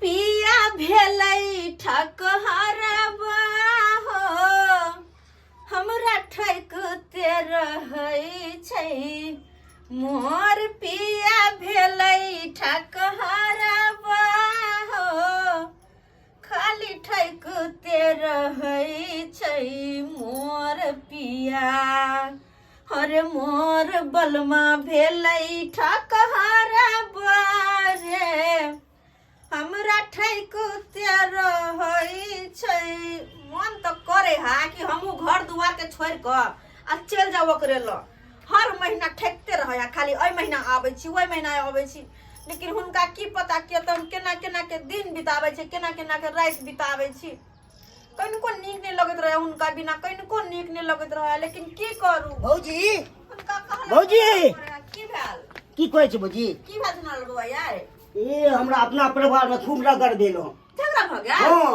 पिया भेलै ठकहरबा हो, हमरा ठकते रहै छै। मोर पिया भेलै ठकहरबा हो, खाली ठकते रहै छै मोर पिया। अरे मोर बलमा भेलै ठकहरबा रे, हमरा ठकते रहै छै। मन तऽ करे हा कि हमहूँ घर दुआर के छोड़ि कऽ आ चलि जाउ ओकरे लग। हर महीना ठकिते रहै आ खाली एहि महीना आबै छी, ओहि महीना आबै छी, लेकिन हुनका की पता के तऽ हम केना केना के दिन बिताबै छी, केना केना के राति बिताबै छी। कनिको नीक नहि लगैत रहै हुनका बिना, कनिको नीक नहि लगैत रहै, लेकिन की करू। भौजी। हुनका कहला। भौजी। की भेल? की कहै छै भौजी? की भेल सुना लगबा यार? ए हमरा अपना परिवार में खूब रगड़ भेल हँ। झगड़ा भऽ गेल? हँ।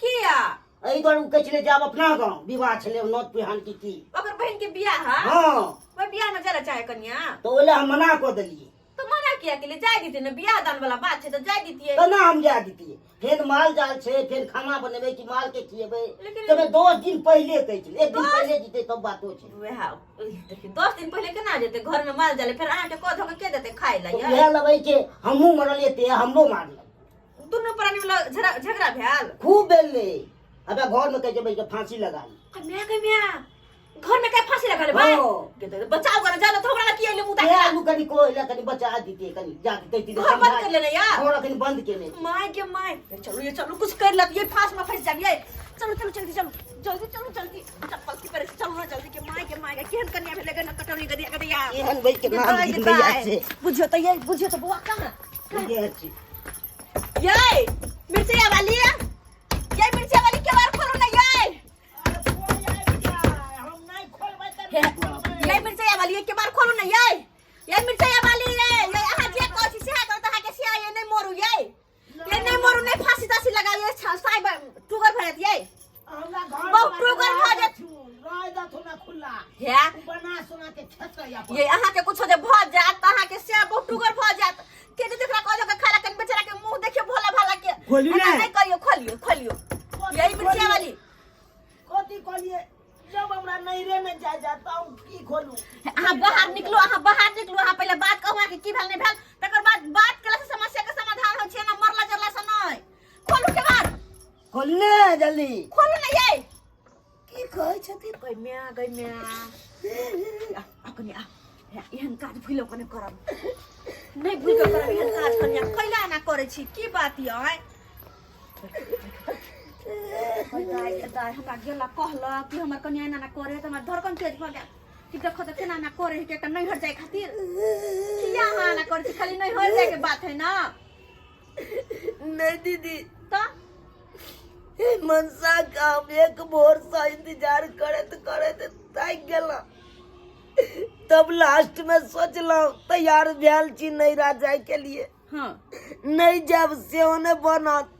किया? एहि दुआरे ओ कहै छलै जे आब अपना गाँव विवाह छलै नौत पिहान की की। ओकर बहिन के बियाह है? हँ। ओहि बियाह में जाय चाहे कनिया? तऽ ओहि लए हम मना कऽ देलियै। तऽ मना किया केलियै? जाय दितियै ने, बियाह दान वाला बात छै तऽ जाय दितियै। केना हम जाय दितियै? फेर माल जाल छै, फेर खाना बनेबै कि माल के खिएबै। लेकिन तमे 10 दिन पहिले कहै छलै, एक दिन 10 पहिले जीते तब बातो छै। वएह देखियौ, 10 दिन पहिले केना जेतै? घर में माल जाल, फेर अहाँके कऽ धऽ के के देतै खाय लए? तऽ उएह लबै छै, हमहूँ मरलियै ते हमरो मारलक। दुनू प्राणी में झगड़ा झगड़ा भेल? खूब भेलै। अबे घर में कहै छै बैठ के फांसी लगा ली। माय के माय, घर में के फांसी लगा ले भाई? हाँ। के तो बचाओ कर जाला तो हमरा ला की आइले मुदा। के आलू कनी को इला कनी बचा दीते, कनी जा के कहती। घर बंद कर लेने यार। घर अखन बंद केने। My के my, ये चलो, ये चलो, कुछ कर लत, ये फांस में फंस जाबिए। चलो चलो जल्दी चलो, जल्दी चलो, जल्दी चप्पल की पर चलो ना जल्दी। के my के my के केहन कन्या भेले न कटौनी गदिया गदिया। एहन बैठ के नाम गिनबैया से। बुझियो तो, ये बुझियो तो बौआ कहाँ ये छी। ये मिर्चिया वाली, ये मिर्चिया वाली के बार खोलो ना ये। ये मिर्चिया वाली के बार खोलो ना ये। ये मिर्चिया वाली, ये ये अहाँ जे कहै छी सेहा करत अहाँ के सिया। ये नहीं मरू, ये ये नहीं मरू, नहीं फांसी तासी लगा। ये साई टुगर भऽ जायत, ये बहुत टुगर भऽ जायत। हे ये अहाँ के कुछो जे भऽ जायत तऽ अहाँ के से बहुत टुगर भऽ जायत। के जे देखला कह के खाला कन बेचारा के मुंह देखियो भोला भाला के। खोलू एना ने। नहीं कहियो, खोलियो खोलियो यही मिर्चिया वाली। कथी कहलिए? जब हमरा नैहरे में जा जाता हूँ की खोलू? अहाँ बाहर निकलू, अहाँ बाहर निकलू। अहाँ पहिले बात कहू अहाँके की भेल नहि भेल, तकर बाद बात केला से समस्या के समाधान होइ छै ना, मरला जरला से नहि। खोलू के बाद। खोलने जल्दी। खोलू ने ये। की कहै छथिन? गई म्या, गई म्या, आ आ कनि आ। हे, एहन काज भूलो कने करब नहि, भूल के करब एहन काज। कनिया कैला एना करै छी? की बात यऽ? आँय दाइ गे दाइ, हमरा गेला कहलक कि हमर कनिया एना एना करे तऽ हमर धड़कन तेज भऽ गेल कि देखो तऽ केना एना करे है कि एकटा नैहर जाय खातिर किया अहाँ एना करै छी? खाली नैहर जायके बात है ना? नहीं दीदी। तऽ हे मनसा का हम एक भोर से इंतजार करत करत थाकि गेला, तब लास्ट में सोचलहुँ तैयार भेल छी नैहरा जाय के लिए। नहीं जाब सेहो नहीं बनत,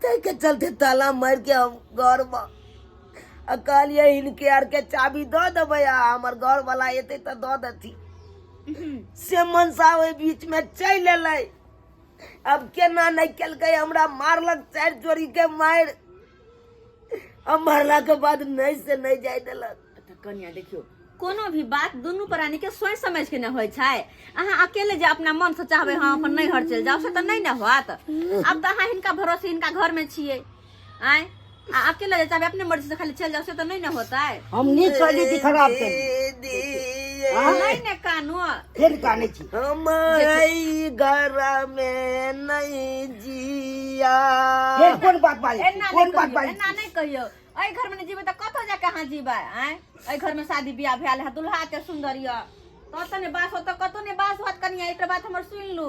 ताहिके चलते ताला मारि के हम घर में आ कहलियै हिनके आरके चाबी दऽ देबै आ हमर घरवाला एतै तऽ दऽ देथिन। से मनसा ओहि बीच में चलि एलै। अब केना नहि केलकै, हमरा मारलक चारि जोड़ी के मारि आ मारला के बाद नहि से नहि जाय देलक। तऽ कनिया देखियौ, कोनो भी बात दुनू प्राणी के सोचि समझ के ने होइ छै। अहाँ अकेले जे अपना मन से चाहबै हम अपन नैहर चलि जाउ, से तऽ नहि ने होत। आब तऽ अहाँ हिनका भरोसे हिनका घर में छियै आँय, आ अकेले जे चाहबै अपने मर्जी से खाली चलि जाउ, से तऽ नहि ने होतै। हम नीक कहली कि खराब कहली? दीदी। हाँ? नहि ने कानू। फेर कानै छी। हम एहि घर में नहीं जिया। फेर कोन बात बाजै छी? एना कोन नहि बात कहियौ, बाजै एना छी? नहि कहियौ। एहि घर में नहि जीबै तऽ कतऽ जाके अहाँ जीबै आँय? एहि घर में शादी बियाह भेल है, दुल्हा के सुंदर यऽ तऽ नहि बास होत, कतौ नहि बास होत। कनिया, एकटा बात हमर सुनि लू,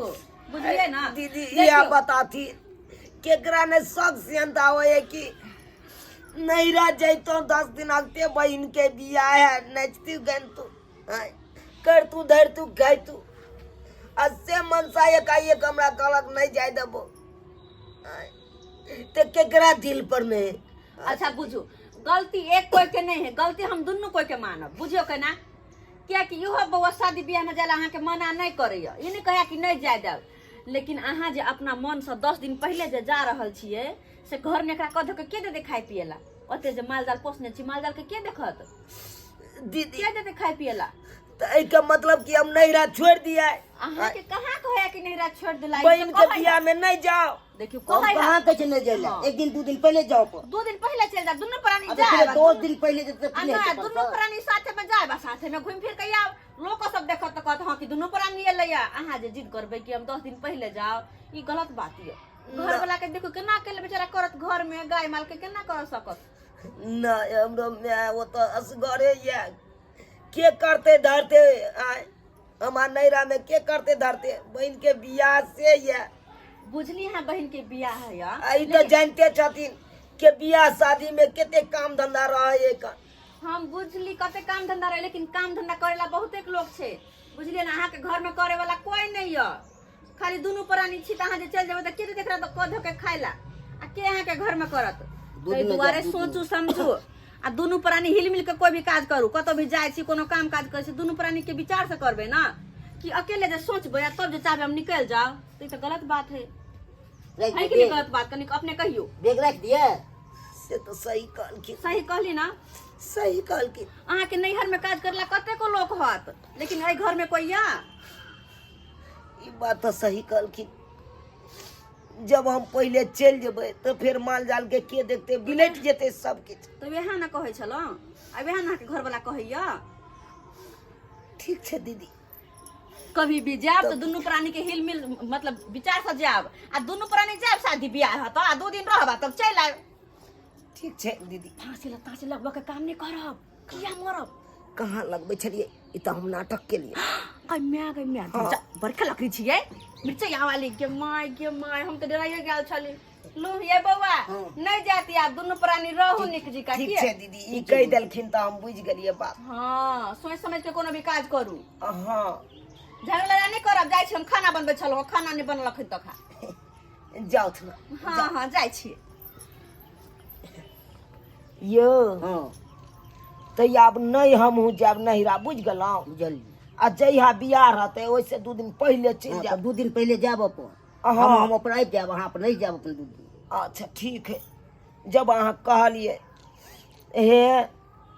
बुझलियै ना? दीदी, देखियौ। इएह बताथी, केकरा ने शौक सेहनता होए कि नैहरा जैतो 10 दिन अगते बहिन के बियाह है, नचती गनतू करतू धरतू खाइतू, आ से मनसा एकाएक हमरा कहलक नहीं जाय देबो, आँय, ते केकरा दिल पर नहीं? अच्छा बुझू, गलती एक कोई के नहीं है, गलती हम दुनू कोई के मानब। बुझियो के ना, कियाकि इहो बौआ शादी बियाह में जाला अहाँके मना नहीं करैया, ई नहीं कहैया कि नहीं जाय देब, लेकिन अहाँ जे अपना मनसँ 10 दिन पहिले जे जा रहल छियै से घरमे एकरा कऽ धऽ के के देतै खाय पियै ला? ओते जे माल जाल पोसने छी, माल जाल के के देखत? दीदी, के देतै खाय पियै ला? तऽ एहिके मतलब कि हम नैहरा छोड़ि दियै? अहाँके कहाँ कहैया कि नैहरा छोड़ि देला? बहिन के बियाह में नहि जाओ। देखियौ, हम कहै कहाँ कहै छै नहि जाइ लए? हाँ। एक दिन 2 दिन पहिले जाओ पर। 2 दिन पहिले चलि जायब, दुनू प्राणी अब जायब। 10 दिन पहिले जेतै आ तऽ की नहि, हेतै? दुनू प्राणी साथे में जायब आ साथे में घुमि फिर के आयब। लोक सब देखत तऽ कहत हँ कि दुनू प्राणी एलैया। अहाँ जे जिद करबै कि हम 10 दिन पहिले जाउ, ई गलत बात यऽ। घर वाला के देखो केना अकेले बेचारा करत, घर में गाय माल के केना कर सकत? नहि, हमरो माय ओतऽ असगरे यऽ। के करते धरते? आय, हमार नैहरा में के करते धरते? बहिन के बियाह से यऽ। बुझली, अहाँ बहिन के बियाह है या। आ ई तऽ जानते छथिन के बियाह शादी में कते काम धंधा रहे एकर। हम बुझली कते काम धंधा रहे, लेकिन काम धंधा करेला बहुते लोग छै, बुझलियै ने? अहाँके घर में करे वाला कोई नहीं यऽ, खाली दुनू प्राणी छी। तऽ अहाँ जे चलि जेबै तऽ के देत एकरा कऽ धऽ के खाय ला आ के अहाँके घर में करत? दू ताहि दिन में दुआरे जायब, 2 दिन। सोचू समझू आ दुनू प्राणी हिल मिल के कोई भी काज करू। कतौ भी जाइ छी, कोनो काम काज करै छी, दुनू प्राणी के विचार से करबै ना कि अकेले जे सोचबै आ तब जे चाहबै हम निकलि जाउ, तऽ ई तऽ गलत बात है। राखि है कि दियै। नहि गलत बात? कनिक अपने कहियौ। बैग राखि दियै। से तऽ सही कहलखिन। सही कहली ना? सही कहलखिन। अहाँके नैहर में काज करला कतेको लोक होत, लेकिन एहि घर में कोई या? ई बात तऽ सही कहलखिन। जब हम पहिले चलि जेबै तऽ फेर माल जाल के के देखते? बिलटि जेतै सब किछु। तऽ वएह ने कहै छलहुँ आ वएह ने अहाँके घरवला कहैया। ठीक छै दीदी। कभी भी जायब तऽ दुनू प्राणी के हिल मिल मतलब विचार से जायब आ दुनू प्राणी जायब, शादी बियाह हत आ 2 दिन रहब आ तब चलि आयब। ठीक छै दीदी। फांसी लग तांसी लगबऽ के काम नहि करब, किया मरब? कहाँ लगबै छलियै? ई तऽ हम नाटक केलियै। गै माय, गै माय! हाँ। बड़का लकड़ी छियै मिर्चई वाली। गे my, गे my, हम तऽ डराइए गेल छली। लू ये बौआ। हाँ। नहि जाती आब, दुनू प्राणी रहू नीक जिका। ठीक किया? छै दीदी, ई कहि देलखिन तऽ हम बुझि गेलियै बात। हाँ, सोचि समझ के कोनो भी काज करू। हँ। झगड़ा लड़ाई नहि करब। जाइ छी हम, खाना बनबै छलहुँ, खाना नहि बनलक तक खा। जाउ ने। हाँ हाँ, जाइ छी। यौ। हँ। तऽ आब नहि हमहूँ जायब नैहरा, बुझि गेलहुँ? बुझलियै। आ जहिया बियाह रहतै ओहिसँ 2 दिन पहिले चलि हँ, तऽ जायब। 2 दिन पहिले जायब अपन। हँ। हम अपन आबि जायब, अहाँ अपन रहि जायब अपन 2 दिन। अच्छा ठीक है, जब अहाँ कहलियै हे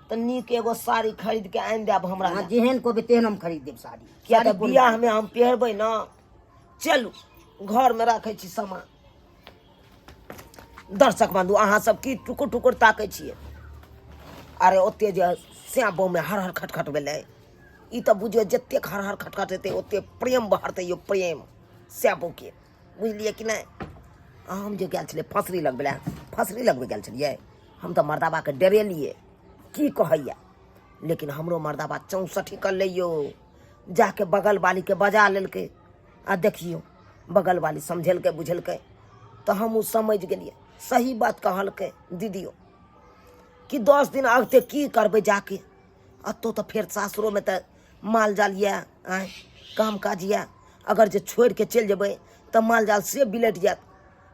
तऽ नीक एगो साड़ी खरीद के आनि देब हमरा। अहाँ जेहन कहबै तेहन हम खरीद देब साड़ी। किया तऽ साड़ी कोन? बियाहमे हम पहिरबै ने। चलू, घरमे राखै छी सामान। दर्शक बंधु, अहाँ सब की टुकुर टुकुर ताकै छियै? अरे, ओते जे श्याम मे हर हर खटखट भेलै, ई तऽ बुझियौ जतेक हर हर खटखट हेतै ओते प्रेम बहरतै यौ, प्रेम श्याम के, बुझलियै कि नहि? आ हम जे गेल छलियै फसरी लगबै लए, फसरी लगबै गेल छलियै हम तऽ मर्दाबाके डरेलियै की कहैया, लेकिन हमरो मर्दाबा चौंसठि कर ले यौ, जाके बगल वालीके बजा लेलकै। आ देखियौ, बगल वाली समझेलकै बुझेलकै तऽ हमहूँ समझि गेलियै। सही बात कहलकै दीदियो कि 10 दिन अगते की करबै जाके? अतौ तऽ फेर सासुरोमे तऽ माल जाल यऽ, आँय, काम काज यऽ। अगर जे छोड़ि के चलि जेबै तऽ माल जाल से बिलटि जायत,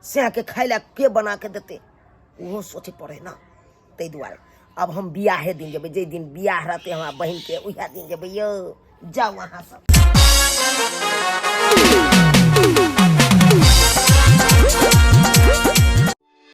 सएहके खाय लए के बना के देतै? ओहो सोचै पड़ै ने। ताहि दुआरे आब हम बियाहे दिन जेबै। जाहि दिन बियाह रहतै हमरा बहिनके, उएह दिन जेबै यौ। जाउ अहाँ सब।